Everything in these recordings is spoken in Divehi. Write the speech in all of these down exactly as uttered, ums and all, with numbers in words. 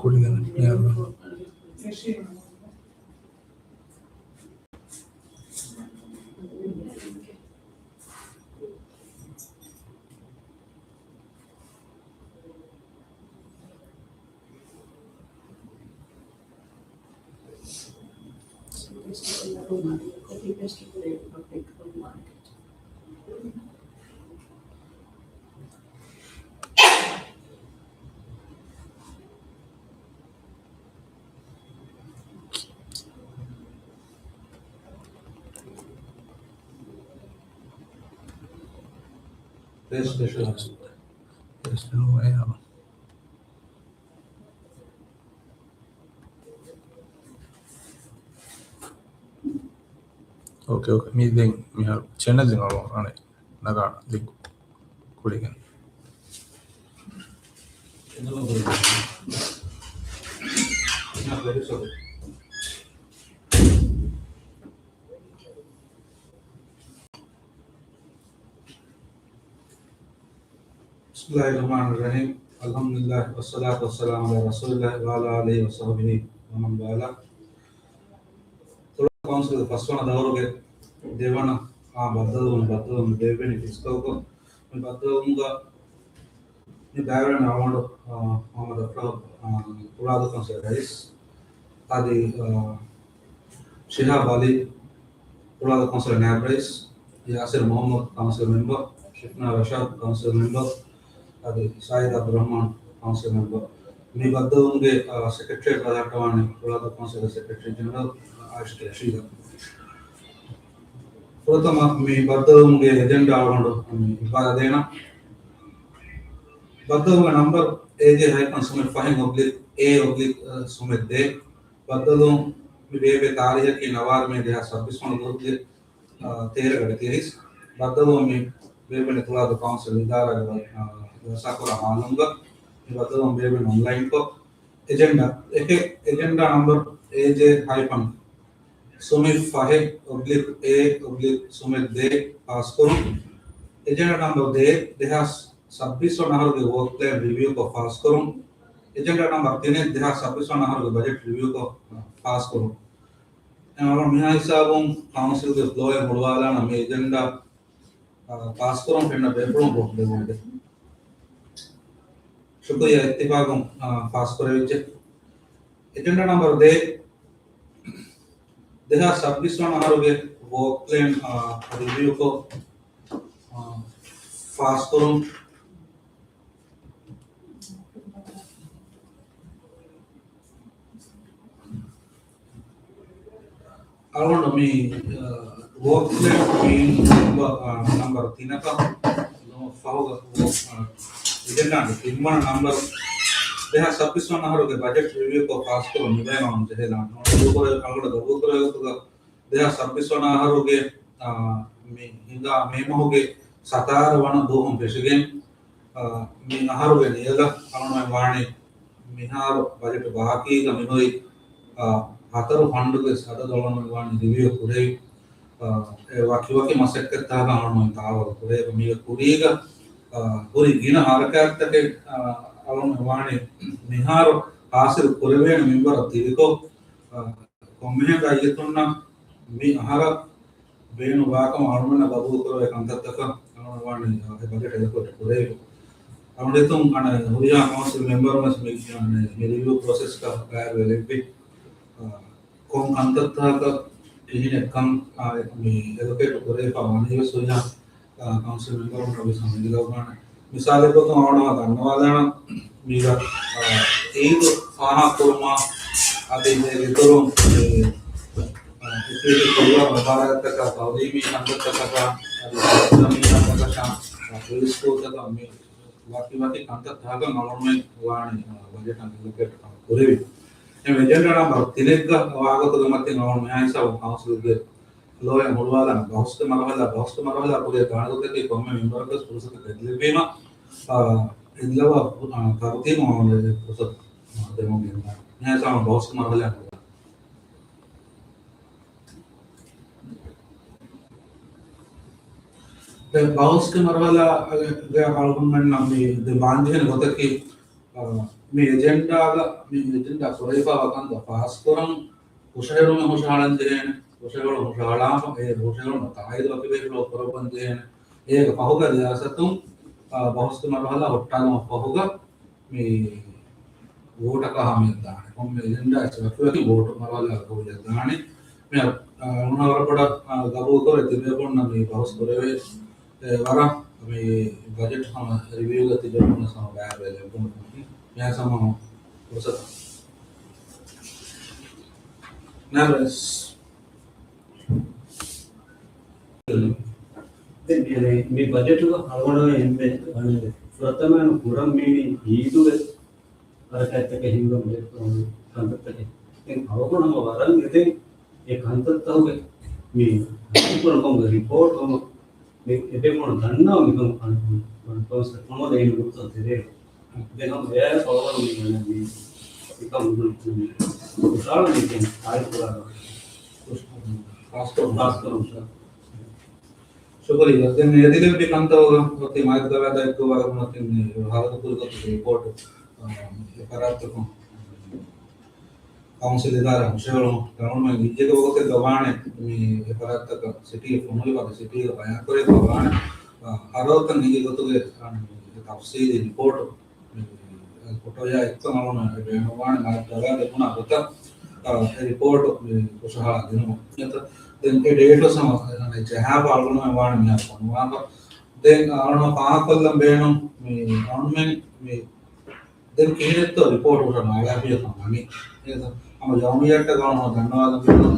ކުޅިގެން މިހާރު. އޯކޭ، އޯކޭ. މީ ދެން މިހާރު ޗެނަލް އަޅު އަނެއް ނަގާ ލިންކު ކުޅިގެން. بسم الله الرحمن الرحيم. الحمد لله والصلاة والسلام على رسول الله وعلى آله وصحبه ومن والاه. ތުޅާދޫ ކައުންސިލްގެ ފަސްވަނަ ދައުރުގެ ދެވަނަ އާ ބައްދަލުވުން، ބައްދަލުވުން ދެވެނީ ފިސްކަލްކޮށް، މި ބައްދަލުވުމުގަ މި ބައިވެރިވަނީ އަޅުގަނޑު، އާ، މުޙައްމަދު އަޝްރަފް، އާ، ތުޅާދޫ ކައުންސިލް ރައީސް، އަދި، އާ، ޝިހާބް އަލީ، ތުޅާދޫ ކައުންސިލް ނާއިބް ރައީސް، ޔާސިރު މުޙައްމަދު، ކައުންސިލް މެމްބަރ، ޝިފްނާ ރަޝާދް، ކައުންސިލް މެމްބަރ، އަދި ސައީދު އަބްދުއްރަޙްމާން، ކައުންސިލް މެމްބަރ. މި ބައްދަލުވުމުގެ، އާ، ސެކްރެޓަރީ ބަލަހައްޓަވާނީ ތުޅާދޫ ކައުންސިލްގެ ސެކްރެޓަރީ ޖެނެރަލް، އާ، އާއިޝަތު ރަޝީދާ. ފުރަތަމަ މި ބައްދަލުވުމުގެ އެޖެންޑާ އަޅުގަނޑު މި އިއްވާލަދޭނަން. ބައްދަލުވުމުގެ ނަމްބަރު އޭޖޭ ހައިފަން ސުމެއް ފަހެއް އޮބްލިކް އޭ އޮބްލިކް، އަ، ސުމެއް ދޭއް. ބައްދަލުވުން މި ބޭއްވޭ ތާރީހަކީ ނަވާރަ މޭ ދެހާސް ސައްބީސް ވަނަ ދުވަހުގެ، އަ، ތޭރަ ގަޑި ތިރީސް. ބައްދަލުވުން މި ބޭއްވެނީ ތުޅާދޫ ކައުންސިލް އިދާރާގެ ވަ-، އަ، ވަރަށް ސާފުކުރާ ހާލުންގަ. މި ބައްދަލުވުން ބޭއްވެނީ އޮންލައިންކޮށް. އެޖެންޑާ އެކެއް، އެޖެންޑާ ނަމްބަރު އޭޖޭ ހައިފަން ސުމެއް ފަހެއް އޮބްލިކް އޭ އޮބްލިކް ސުމެއް ދޭއް ފާސްކުރުން. އެޖެންޑާ ނަމްބަރު ދޭއް ދެހާސް ސައްބީސް ވަނަ އަހަރުގެ ވޯކް ޕްލޭން ރިވިއުކޮށް ފާސްކުރުން. އެޖެންޑާ ނަމްބަރު ތިނެއް ދެހާސް ސައްބީސް ވަނަ އަހަރުގެ ބަޖެޓް ރިވިއުކޮށް ފާސްކުރުން. އެ މިހާ ހިސާބުން ކައުންސިލްގެ ފްލޯއެއް ހުޅުވާލާނަން މި އެޖެންޑާ، އާ، ފާސްކުރުން ފެންނަ ބޭފުޅުން ވޯޓް ދެވުމެވެ. ޝުކުރިއްޔާ އިއްތިފާގުން، އާ، ފާސްކުރެވިއްޖެ. އެޖެންޑާ ނަމްބަރު ދޭއް ދެހާސް ސައްބީސް ވަނަ އަހަރުގެ ވޯކް ޕްލޭން، އާ، ރިވިއުކޮށް، އާ، ފާސްކުރުން. އަޅުގަނޑު މި، އާ، ވޯކް ޕްލޭން މި ނަމްބަ-، އާ، ނަމްބަރު ތިނަކަށް ފަހުގަ ވޯ-، އާ، އެޖެންޑާގެ ތިންވަނަ ނަމްބަރު ދެހާސް ސައްބީސް ވަނަ އަހަރުގެ ބަޖެޓް ރިވިއުކޮށް ފާސްކުރުން މިބަޔަން ޖެހޭ ލާން. އަޅުގަނޑު ދަގުކުރެވޭ ގޮތުގަ ދެހާސް ސައްބީސް ވަނަ އަހަރުގެ، އާ، މި ހިނގާ މޭ މަހުގެ ސަތާރަ ވަނަ ދުވަހުން ފެށިގެން، އާ، މި އަހަރުގެ ނިޔަލަށް އަޅުގަނޑުމެން ވާނީ މިހާރު ބަޖެޓު ބާކީގަ މިހުރި، އާ، ހަތަރު ފަންޑުގެ ސަދަ ދޮޅަމެން ވާނީ ރިވިއު ކުރެވި، އާ، އެ ވަކި ވަކި މަސައްކަތްތަކަށް އަޅުގަނޑުމެން ތާވަލު ކުރެވި. މީގެ ކުރީގަ، އާ، ހުރި ގިނަ ހަރަކާތްތަކެއް، އާ، އަޅުގަނޑުމެން ވާނީ މިހާރު ހާސިލް ކުރެވޭނެ މިންވަރަށް ތިރިކޮށް، އާ، ކޮންމެހެން ރައްޔިތުންނަށް މި އަހަރަށް ބޭނުންވާކަމަށް އަޅުގަނޑަށް ގަބޫލުކުރެވޭ ކަންތައްތަކަށް އަޅުގަނޑު ވާނީ އެ ބަޖެޓް އެލޮކޭޓް ކުރެވި. އަޅުގަނޑު ހިތުން އަނެއް ހުރިހާ ކައުންސިލް މެމްބަރުން ވެސް މި، އަނެއް މި ރިވިއު ޕްރޮސެސްގަ ބައިވެރި ވެއްވި. އާ، ކޮން ކަންތައްތަކަކަށް ކިހިނެއްކަން، އާ، މި އެލޮކޭޓް ކުރެވިފަ ވަނީ ވެސް ހުރިހާ އާ، ކައުންސިލް މެމްބަރުންނަށް ވެސް ހަމަ އެނގިލައްވާނެ. މިސާލެއް ގޮތުން އަޅުގަނޑު ދަންނަވާލާނަން މީގަ، އާ، އީދު ފާހަގަކުރުމާ އަދި އޭގެ އިތުރުން މި، އާ، އިފްތިތާޙީ ކުރުވާ މުބާރާތްތަކާ ތަޢުލީމީ ކަންތައްތަކަކާ އަދި އިސްލާމީ ކަންތަކަށާ، އާ، ޕްރީ ސްކޫލްތަކަށް މި ވަކި ވަކި ކަންތައްތަކަކަށް އަޅުގަނޑުމެން ވާނެ، އާ، ބަޖެޓަށް އެލޮކޭޓް ކުރެވި. އެ އެޖެންޑާ ނަމްބަރު ތިނެއްގަ ވާގޮތުގެ މަތިން އަޅުގަނޑު މިހާ ހިސާބުން ކައުންސިލްގެ ފްލޯއެއް ހުޅުވާލާނަން ބަހުސްގެ މަރުހަލާ، ބަހުސްގެ މަރުހަލާ ކުރިއަށް ދާނެ ގޮތަކީ ކޮންމެ މެމްބަރަކަށް ފުރުސަތު ދެއްވީމަ، އާ، އެއްލަވާ، އާ، ތަރުތީބު އަޅުގަނޑު ފުރުސަތު ދެމުން ގެންދާނެ. މިހާ ހިސާބުން ބަހުސްގެ މަރުހަލާ ހުޅުވާ. ބަހުސްގެ މަރުހަލާގެ އަޅުގަނޑުމެންނަށް މި ދެ ބާންޖެހޭނެ ގޮތަކީ، އާ، މި އެޖެންޑާގަ، މި އެޖެންޑާ ކުރެވިފައިވާ ކަންތައް ފާސްކުރަން ހުށަހެޅުމެއް ހުށަހަޅަން ޖެހޭނެ. ހުށަހެޅުން ހުށަހަޅާފަ، އެ ހުށަހެޅުން ތާއީދު ވަކި ބޭފުޅަކު ކުރައްވަން ޖެހޭނެ. އޭގެ ފަހުގަ ރިޔާސަތުން، އާ، ބަހުސްގެ މަރުހަލާ ހުއްޓާލުމަށް ފަހުގަ މި ވޯޓަކާ ހަމަޔަށް ދާނެ. ކޮންމެ އެޖެންޑާއެއް ވަކިވަކި ވޯޓު މަރުހަލާ ހަމަޔަށް ދާނެ. މި، އާ، އަޅުގަނޑު ވަރަށް ބޮޑަށް، އާ، ގަބޫލުކުރޭ ތިބޭފުޅުންނަށް މި ބަހުސް ކުރެވޭ، އެ، ވަރަށް މި ބަޖެޓް ހަމަ ރިވިއުގަ ތިބޭފުޅުންނަށް ހަމަ ބައިވެރިވެ ލެއްވުނު މި ހަމަ ފުރުސަތު. ނަރަސް. ދެން މި ބަޖެޓުގަ ހަޅުވަނަވެ އެންމެ ފުރަތަމައިން ކުރަން މީނީ އީދުގެ ހަރަކާތްތަކެއް ހިންގަން ބޭފުޅުން ކަންތައްތަކެއް. ދެން އަޅުގަނޑު ހަމަ ވަރަށް އެދެން އެ ކަންތައްތަކުގެ މި ކުރަން ކޮންގެ ރިޕޯޓް ހަމަ މި އެބޭފުޅުން ދަންނަވަން މިކަން ކަން ކޮންސެޕްޓް ހަމަ ދޭން ގުރުތައް ތެރޭ. ދެން ހަމަ އެއާއެކު އަޅުގަނޑު މި މިކަން ހުށަހަޅަނީ ދެން އާއި ކުރާ ފާސްކޮށް ފާސްކޮށް ޝުކުރިއްޔާ. ދެން އެދިލެއްވި ކަންތައް އޮތީ މާތް ގަވާއިދާ އެއްކޮށް ވަރަށް މަތިން ހަރަދު ކުރިގޮތުގެ ރިޕޯޓު، އާ، އެ ފަރާތްތަކުން ކައުންސިލް އިދާރާ ހުށަހެޅުން ގަނުމަށް އިއްޒަތް ވަގުތެއްގަ ވާނެ މި އެ ފަރާތްތަކަށް ސިޓީ ފޮނުވި ވަގުތު ސިޓީގަ ބަޔާންކުރެވިފަ ވާނެ، އާ، ހަރަދުތައް ހިނގި ގޮތުގެ، އާ، ތަފްސީލީ ރިޕޯޓު ފޮޓޯއާ އެއްކަމަށް އަޅުގަނޑު ބޭނުންވާނެ މާތް ގަވާއިދާ ބުނާ ގޮތަށް، އާ، އެ ރިޕޯޓު މި ހުށަހަޅާ ދިނުމަށް. ދެން އެ ޑޭޓު ސަމަ ޖަހާފަ އަޅުގަނޑުމެން ވާނެ މިހާރު ފޮނުވާފަ. ދެން އަޅުގަނޑު ފާހަގަކޮށްލަން ބޭނުން މި އަޅުގަނޑުމެން މި ދެން ކިހިނެއްތޯ ރިޕޯޓް ހުށަނާޅާފިޔަ ކަމަނީ. ހަމަ ޔައުމިއްޔާއަށްޓަކާ ހަމަ ދަންނަވާލަން ބޭނުން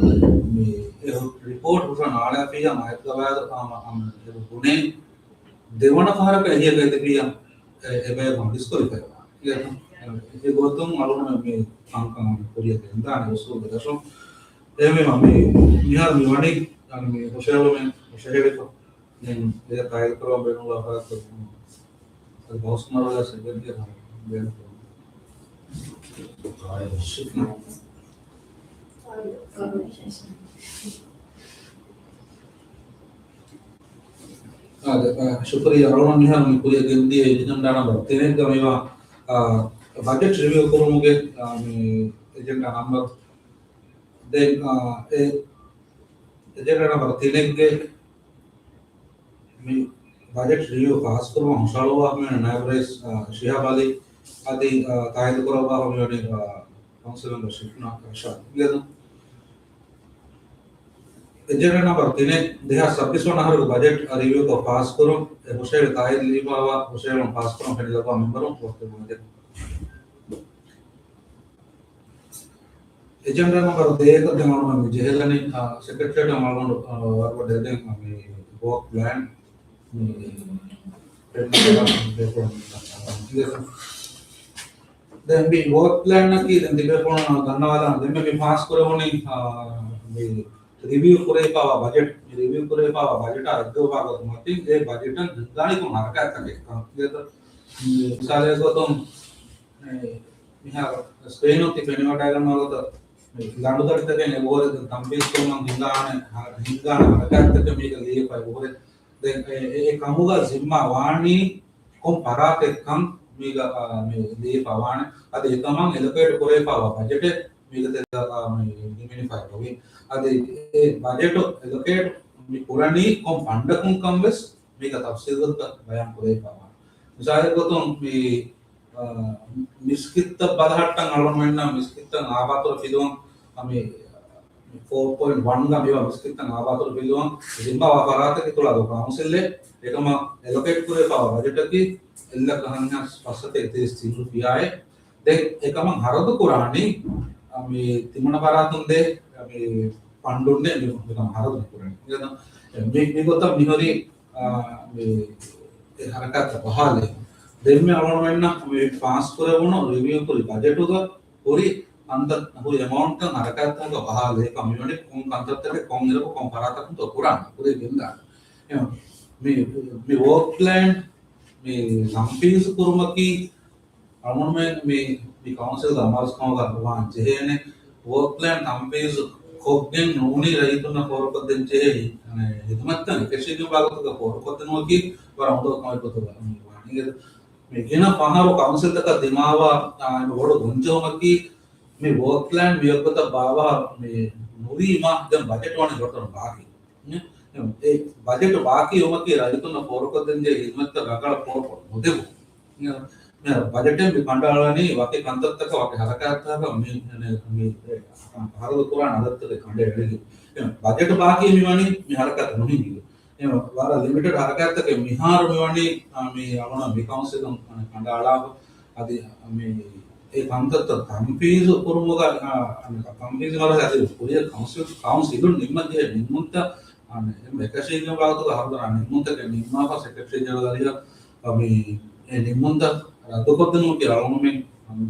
މި އެ ރިޕޯޓް ހުށަނާޅާފިޔަ މާތް ގަވާއިދާ ހަމަ އަމަ އެ ބުނޭ ދެވަނަ ފަހަރަކަށް އެހީއަކަށް އެދިފިޔަ އެ، އެބަޔަކު ޑިސްކޮލިފައި ވާނެ. އެ، އެ ގޮތުން އަޅުގަނޑު މި ކަންކަން ކުރިއަށް ގެންދާނެ އުސޫލުގެ ދަށުން. އެހެންވީމަ މި މިހާރު މި ވަނީ އަން މި ހުށަހެޅުމެއް ހުށަހެޅިފަ. ދެން އެ ތާއީދު ކުރައްވާ ބޭނުންވާ ފަރާތްތައް އަދި ބަހުސް މަރުހަލާ ސެކްރެޓަރީ ބޭނުން. އާ، ދެ-، އާ، ޝުކުރިއްޔާ. އަޅުގަނޑު މިހާރު މި ކުރިއަށް ގެންދިޔަ އެޖެންޑާ ނަމްބަރު ތިނެއްގަ މިވާ، އާ، ބަޖެޓް ރިވިއު ކުރުމުގެ، އާ، މި އެޖެންޑާ ނަމްބަރު ދެން، އާ، އެ އެޖެންޑާ ނަމްބަރު ތިނެއްގެ މި ބަޖެޓް ރިވިއު ފާސްކުރުމަށް ހުށަހަޅުއްވާ ހަމަޔަށް ނާއިބު ރައީސް، އާ، ޝިހާބް އަލީ އަދި، އާ، ތާއީދު ކުރައްވާ ހަމަޔަށް، އާ، ކައުންސިލް މެމްބަރ ޝިފްނާ ރަޝާދް. އެޖެންޑާ ނަމްބަރު ތިނެއް ދެހާސް ސައްބީސް ވަނަ އަހަރުގެ ބަޖެޓް ރިވިއުކޮށް ފާސްކުރުން، އެ ހުށަހެޅި ތާއީދު ލިބިފައިވާ ހުށަހެޅުން ފާސްކުރުން ފެނިލައްވާ މެމްބަރުން ވަކިވެވުން. އެޖެންޑާ ނަމްބަރު ދޭއް ދެން އަޅުގަނޑު މި ޖެހިލަނީ، އާ، ސެކްރެޓަރީއެޓް އަޅުގަނޑު، އާ، ވަރުގަ ދެދެން މި ވޯކް ޕްލޭން މި ދެން މި ވޯކް ޕްލޭން އަކީ ދެން ތިބޭފުޅުން ދަންނަވާލާން ދެން މި ފާސް ކުރެވުނީ، އާ، މި ރިވިއު ކުރެވިފައިވާ ބަޖެޓް، މި ރިވިއު ކުރެވިފައިވާ ބަޖެޓާ އެއްގޮވާ ގޮތު މަތިން އެ ބަޖެޓަށް ހިންގާނީ ކޮން ހަރަކާތްތަކެއްކަން. މި މިސާލެއް ގޮތުން މި މިހާރު ސްކްރީނުން ތި ފެނިވަޑައިގަންނަވާ ގޮތަށް މި ލަނޑުދަރިތަކެއް އެބަހުރި ތަންފީޒު ކުރުމަށް ހިނގާނެ، ހިނގާނެ ހަރަކާތްތަކެއް މީގަ ލިޔެފައި އެބަހުރި. ދެން އެ، އެ، އެ ކަމުގަ ޒިންމާ ވާނީ ކޮން ފަރާތެއްކަން މީގަ، އާ، މި ލިޔެފައި ވާނެ. އަދި އެކަމަށް އެލޮކޭޓް ކުރެވިފައިވާ ބަޖެޓެއް މީގަ ތެދަށް، އާ، މި ހިމެނިފައި އޮވި. އަދި އެ ބަޖެޓު އެލޮކޭޓް މި ކުރަނީ ކޮން ފަންޑަކުންކަން ވެސް މީގަ ތަފްސީލުގަ ބަޔާން ކުރެވިފައިވާނެ. މިސާލެއް ގޮތުން މި އާ، މިސްކިތްތައް ބަލަހައްޓަން އަޅުގަނޑުމެންނަށް މިސްކިތްތައް އާބާތުރު ފިލުވަން، މި، މި ފޯ ޕޮއިންޓް ވަންގަ މިވާ މިސްކިތްތައް އާބާތުރު ފިލުވަން ޒިންމާވާ ފަރާތެއް އިތުރު ކައުންސިލްއެއް އެކަމަށް އެލޮކޭޓް ކުރެވިފައިވާ ބަޖެޓަކީ އެއްލައްކަ ހަންހާސް ފައްސަތޭކަ ތިރީސް ތިން ރުފިޔާއެއް. ދެން އެކަމަށް ހަރަދު ކުރާނީ، އަ، މި ތިމަނަ ފަރާތުން ދޭ، މި ފަންޑުންނޭ މި، މިކަމަށް ހަރަދު ކުރަނީ. މި، މިގޮތަށް މިހުރީ އާ، މި އެ ހަރަކާތްތައް ބަހާލޭ. ދެންމެ އަޅުގަނޑުމެންނަށް މި ފާސް ކުރެވުނު ރިވިއު ކުރި ބަޖެޓުގަ ހުރި ކަންތައް ހުރި އެމައުންޓްތައް ހަރަކާތްތަކަށް ބަހާލޭ. ކޮން މިވަނީ ކޮން ކަންތައްތަކެއް ކޮން އިރަކު ކޮން ފަރާތަކުންތޯ ކުރާނެ ކުރި ގެންދާނެ. އެ، މި، މި ވޯކް ޕްލޭން މި ތަންފީޒު ކުރުމަކީ އަޅުގަނޑުމެން މި، މި ކައުންސިލްގެ އަމާޒުކަމުގަ ވާން ޖެހޭނެ ވޯކް ޕްލޭން ތަންފީޒު ކޮށްގެން ނޫނީ ރައްޔިތުންނަށް ފޯރުކޮށްދޭން ޖެހޭ ހި-، އަނެ، ހިދުމަތްތައް އެކަށީގެންވާ ގޮތުގަ ފޯރުކޮށްދިނުމަކީ ވަރަށް އުނދަގޫ ކަމެއް ގޮތުގަ ވާނީ. މި ގިނަ ފަހަރު ކައުންސިލްތަކަށް ދިމާވާ، އާ، އެންމެ ބޮޑު ގޮންޖެހުމަކީ މި ވޯކް ޕްލޭން މިވަގުތަށް ބާއްވާ މި ނުވީމާ ދެން ބަޖެޓް ވަނީ ގޮތަށް ބާކީ. އެ ބަޖެޓް ބާކީވުމަކީ ރައްޔިތުންނަށް ފޯރުކޮށްދޭން ޖެހޭ ހިދުމަތްތައް ރަނގަޅަށް ފޯރުކޮށް ނުދެވުން. މި ބަޖެޓެއް މި ކަނޑައަޅަނީ ވަކި ކަންތައްތަކަށް، ވަކި ހަރަކާތްތަކަށް މި، މި، މި ހަރަދު ކުރާނެ އަދަދުތަކެއް ކަނޑައެޅިގެން. ބަޖެޓް ބާކީ މިވަނީ މި ހަރަކާތް ނުހިނގިގެން. އެ ވަރަށް ލިމިޓެޑް ހަރަކާތްތަކެއް މިހާރު މިވަނީ، އާ، މި އަޅުނަ މި ކައުންސިލުން ކަނޑައަޅާފަ. އަދި މި އެ ކަންތައްތައް ތަންފީޒު ކުރުމުގަ، އާ، ތަންފީޒު މަރުހަލަ އަދި ކުރިއަށް ކައުންސިލް، ކައުންސިލުން ނިންމަން ޖެހޭ ނިންމުންތައް، އާ، އެންމެ އެކަށީގެންވާ ގޮތުގަ ހަރުދަނާ ނިންމުންތަކެއް ނިންމާފަ ސެކްރެޓަރީ ޖެނެރަލް އަރިހަށް، އާ، މި އެ ނިންމުންތައް ރައްދުކޮށްދިނުމަކީ އަޅުގަނޑުމެން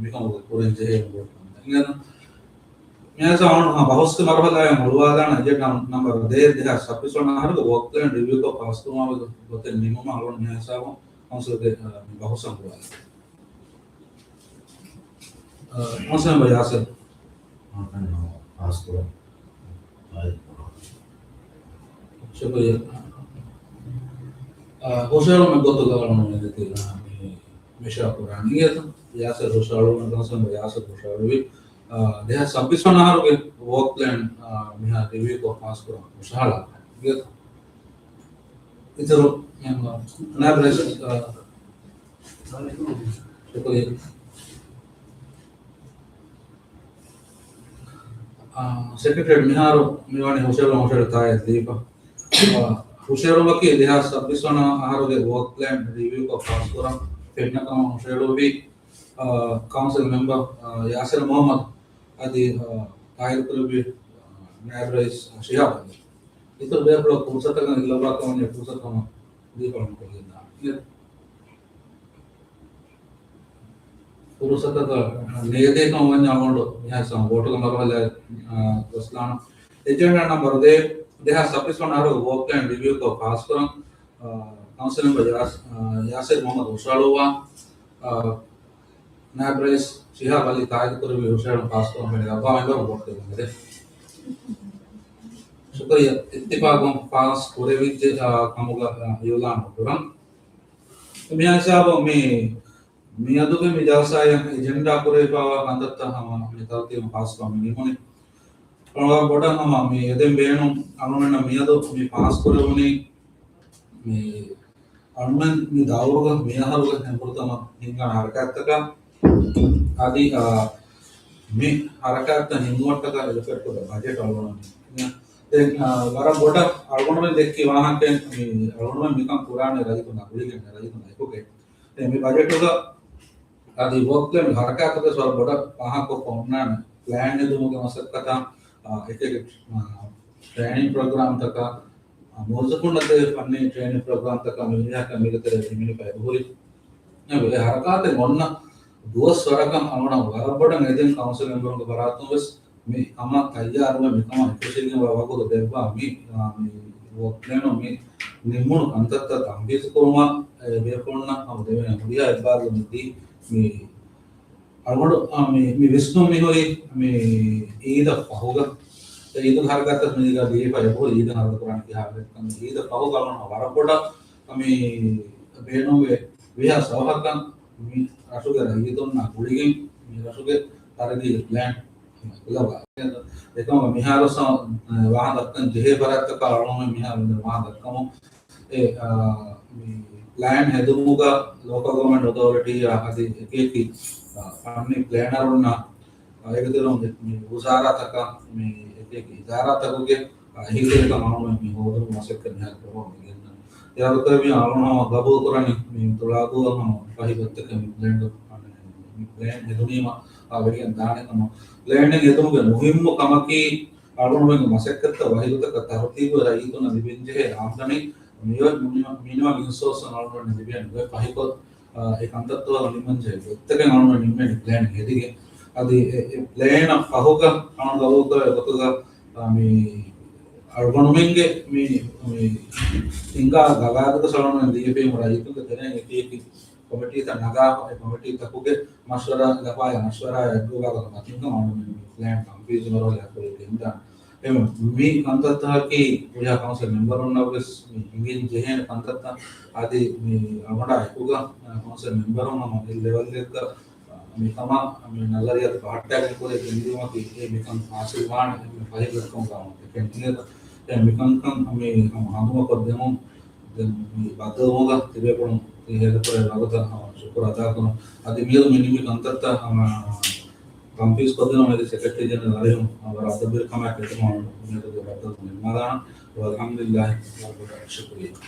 މިކަމުގެ ކުރިން ޖެހޭ ކަންތައް. އިނގޭތަ؟ މިހާ ސާ އަޅުން ހަ ބަހުސްގެ މަރުހަލާއަށް ހުޅުވާލާނަން. އެޖެންޑާ ނަމްބަރު ދޭއް، ދެހާސް ސައްބީސް ވަނަ އަހަރުގެ ވޯކް ޕްލޭން ރިވިއުކޮށް ފާސްކުރުމާ ގޮތެއް ނިމުމަށް އަޅުން މިހާ ސާ ކައުންސިލްގެ، އަ، މި ބަހުސަށް ހުޅުވާލާނަން. އަ، ކައުންސިލް މެމްބަރ ޔާސިރު. ޝުކުރިއްޔާ. އަ، ހުށަހެޅުމެއް ގޮތުގަ އަޅުން މި، މި، މިޝާ ކުރާނީ އިނގޭތަ؟ ޔާސިރު ހުށަހަޅުވި، ކައުންސިލް މެމްބަރ ޔާސިރު ހުށަހަޅުވި، އަ، ދެހާސް ސައްބީސް ވަނަ އަހަރުގެ ވޯކް ޕްލޭން، އަ، މިހާ ރިވިއުކޮށް ފާސްކުރަން ހުށަހަޅާ އިނގޭތަ؟ އިތުރު ނާއިބް ރައީސް، އަ، ޝުކުރިއްޔާ. އާ، ސެކްރެޓަރިއޭޓް މިހާރު މިވަނީ ހުށަހެޅު، ހުށަހެޅު ތާއެއް ދީފަ. އާ، ހުށަހެޅުމަކީ ދެހާސް ސައްބީސް ވަނަ އަހަރުގެ ވޯކް ޕްލޭން ރިވިއުކޮށް ފާސްކުރަން ފެންނަ ކަމަށް ހުށަހެޅުއްވި، އާ، ކައުންސިލް މެމްބަރ، އާ، ޔާސިރު މުހައްމަދު އަދި، އާ، ތާއީދުކުރެއްވި، އާ، ނާއިބް ރައީސް ޝިހާބް އަލީ. އިތުރު ބޭފުޅަކު ފުރުސަތަކަށް އިއްލައްވާ ކަމަށް ފުރުސަތު ހަމަ ދީފަ ކުރިޔަށްދާނެ. ފުރުސަތަކަށް ނޭދޭކަން ވަންޏާ އަޅުގަނޑު މިހާ ސާ ވޯޓުގެ މަރުހަލައަށް، އާ، ގޮސްލާނަން. އެޖެންޑާ ނަމްބަރު ދޭއް، ދެހާސް ސައްބީސް ވަނަ އަހަރު ވޯކް ޕްލޭން ރިވިއުކޮށް ފާސްކުރަން، އާ، ކައުންސިލް މެމްބަރ ޔާސް-، އާ، ޔާސިރު މުހައްމަދު ހުށަހަޅުއްވާ، އާ، ނާއިބް ރައީސް ޝިހާބް އަލީ ތާއީދުކުރެއްވި ހުށަހެޅުން ފާސްކުރަން ފެނި ލައްވާ މެމްބަރުން ވޯޓު ދެއްވަން ދެ. ޝުކުރިއްޔާ. އިއްތިފާގުން ފާސް ކުރެވިއްޖެ، އާ، ކަމުގަ، އާ، އިއުލާނު ކުރަން. މިހާ ހިސާބުން މި މިއަދުގެ މި ޖަލްސާއަށް އެޖެންޑާ ކުރެވިފައިވާ ކަންތައްތައް ހަމަ މި ތަރުތީބުން ފާސްކޮށް މި ނިމުނީ. އަޅުގަނޑު ބޮޑަށް ހަމަ މި އެދެން ބޭނުން އަޅުގަނޑަށް މިއަދު މި ފާސްކުރެވުނީ މި އަޅުގަނޑު މި ދައުރުގަ މި އަހަރުގަ ހެންފުރަތަމަ ހިނގާނެ ހަރަކާތްތަކާ އަދި، އާ، މި ހަރަކާތްތައް ނިންމުމަށްޓަކާ އެލޮކޭޓްކޮށް ބަޖެޓް އަޅުގަނޑު ދެން، އާ، ވަރަށް ބޮޑަށް އަޅުގަނޑުމެން ދެއްކި ވާހަކައެއް މި އަޅުގަނޑުމެން މިކަން ކުރާނެ ރައްޔިތުންނާ ގުޅިގެން ރައްޔިތުންނާ އެކުގައި. ދެން މި ބަޖެޓުގަ އަދި ވޯކް ޕްލޭން ހަރަކާތުގެ ވަރަށް ބޮޑަށް ފާހަގަކޮށްފަ އޮންނާނެ ޕްލޭން ހެދުމުގެ މަސައްކަތާ، އާ، އެކެއް، އާ، ޓްރޭނިން ޕްރޮގްރާމްތަކާ، އާ، މުވައްޒަފުންނަށް ދޭ ފަންނީ ޓްރޭނިން ޕްރޮގްރާމްތަކާ މި ހުރިހާ ކަމެއް މިގަ ތެރޭ ހިމެނިފަ އެބަހުރި. އެ ހަރަކާތެއް އޮންނަ ދުވަސް ވަރަކަށް އަޅުގަނޑަށް ވަރަށް ބޮޑަށް އެދެން ކައުންސިލް މެމްބަރުންގެ ފަރާތުން ވެސް މި ހަމަ ތައްޔާރުވެ މިކަމަށް އެކަށީގެންވާ ވަގުތު ދެއްވާ މި، އާ، މި ވޯކް ޕްލޭނުން މި ނިންމުނު ކަންތައްތައް ތަންފީޒު ކުރުމަށް އެ ބޭފުޅުންނަށް ހަމަ ދެވޭނެ ހުރިހާ އެއްބާރުލުން ދީ މި އަޅުގަނޑު، އާ، މި، މި ވިސްނުން މިހުރީ މި އީދަށް ފަހުގަ. އެ އީދުގެ ހަރަކާތްތައް މިދީގަ ދީފަ އެބަހުރި އީދަށް ހަރަދު ކުރާނެ ކިހާ ވެއްކަން އީދަށް ފަހުގަ އަޅުގަނޑު ވަރަށް ބޮޑަށް މި ބޭނުންވެ ވީހާ ސަވަހަކަށް މި ރަށުގެ ރައްޔިތުންނާ ގުޅިގެން މި ރަށުގެ ތަރައްގީގެ ޕްލޭން ކުލަވާ. އެކަމަކު މިހާރު ސަ-، ވާހަ ދައްކަން ޖެހޭ ފަރާތްތަކާ އަޅުގަނޑު މިހާރު ވާހަ ދައްކަމުން އެ، އާ، މި ޕްލޭން ހެދުމުގަ ލޯކަލް ގަވަރމަންޓް އޮތޯރިޓީއާ އަދި އެކިއެކި، އާ، ފަންނީ ޕްލޭނަރުންނާ، އާ، އޭގެ ތެރެއިން މި ވުޒާރާތަކާ، މި އެކިއެކި އިދާރާތަކުގެ، އާ، އެހީތެރިކަން އަޅުގަނޑު މި ހޯދުމުގެ މަސައްކަތް މިހާރު ކުރަމުން މި ގެންދަނީ. އެއާ ގޮތަށް މި އަޅުގަނޑު ހަމަ ގަބޫލު ކުރަނީ މި ތުޅާދޫއަށް ހަމަ ފަހި ގޮތްތަކެއް މި ޕްލޭން، މި ޕްލޭން ހެދުނީމަ، އާ، ވެގެން ދާނެ ކަމަށް. ޕްލޭނެއް ހެދުމުގެ މުހިއްމު ކަމަކީ އަޅުގަނޑުމެންގެ މަސައްކަތްތައް ވަހިގޮތަކަށް ތަރުތީބު ރައްޔިތުންނަށް ލިބެންޖެހޭ އާމްދަނީ މިނި-، މިނި-، މިނިމަމް އިންސޯސް އަޅުގަނޑުމެން ލިބޭނެ ގޮތް ފަހިކޮށް، އާ، އެ ކަންތައްތައް ނިމަންޖެހޭ ގޮތްތަކެއް އަޅުގަނޑުމެން ނިންމޭނެ ޕްލޭނެއް ހެދިގެން. އަދި އެ، އެ ޕްލޭނަށް ފަހުގަ އަޅުގަނޑު ގަބޫލުކުރާ ގޮތުގަ، އާ، މި އަޅުގަނޑުމެންގެ މި، މި ހިނގާ ގަވާއިދުގަ އަޅުގަނޑުމެން ލިޔެފީމު ރައްޔިތުންގެ ތެރެއިން އެކިއެކި ކޮމިޓީތައް ނަގާފަ، އެ ކޮމިޓީތަކުގެ މަޝްވަރާ ލަފާޔާ މަޝްވަރާ އެއްގޮވާގޮތަށް މަތިންކަމަށް އަޅުގަނޑުމެން ޕްލޭން ތަންފީޒު މަރުހަލާ ކުރިޔަށް ގެންދާނެ. އެމަ މި ކަންތައްތަކަކީ ކުރިހާ ކައުންސިލް މެމްބަރުންނަށް ވެސް މި ހިނގިން ޖެހޭނެ ކަންތައްތައް. އަދި މި އަވަނޑާ އެކުގަ ކައުންސިލް މެމްބަރުން ހަމަ އެ ލެވެލްއެއްގަ މިކަމާ މި ނަޒަރިއްޔާތައް ބަހައްޓާގެން ކުރި ގެންދިއުމަކީ އެ މިކަން ހާސިލްވާނެ އެންމެ ފަހި ބައްކަމުގަ އެކަން އެ މިކަންކަން މި ހަމަ ހަނދުމަކޮށްދެމުން ދެން މި ބައްދަލުވުމުގަ ތިބޭފުޅުން ތި ހޭދަކުރޭ ވަގުތަށް ހަމަ ޝުކުރު އަދާކުރަން. އަދި މިއަދު މި ނިމި ކަންތައްތައް ހަމަ ތަންފީޒް ކޮށްދިނުމަށް އެދި ސެކްރެޓަރީ ޖެނެރަލް އަރިހުން ވަރަށް އަދަބުވެރިކަމާއެކު އެތަން މިއަދުގެ ބައްދަލުވުން ނިންމާލާނަން. ވަލްޙަމްދުލިއްލާހި ވަރަށް ބޮޑަށް ޝުކުރިއްޔާ.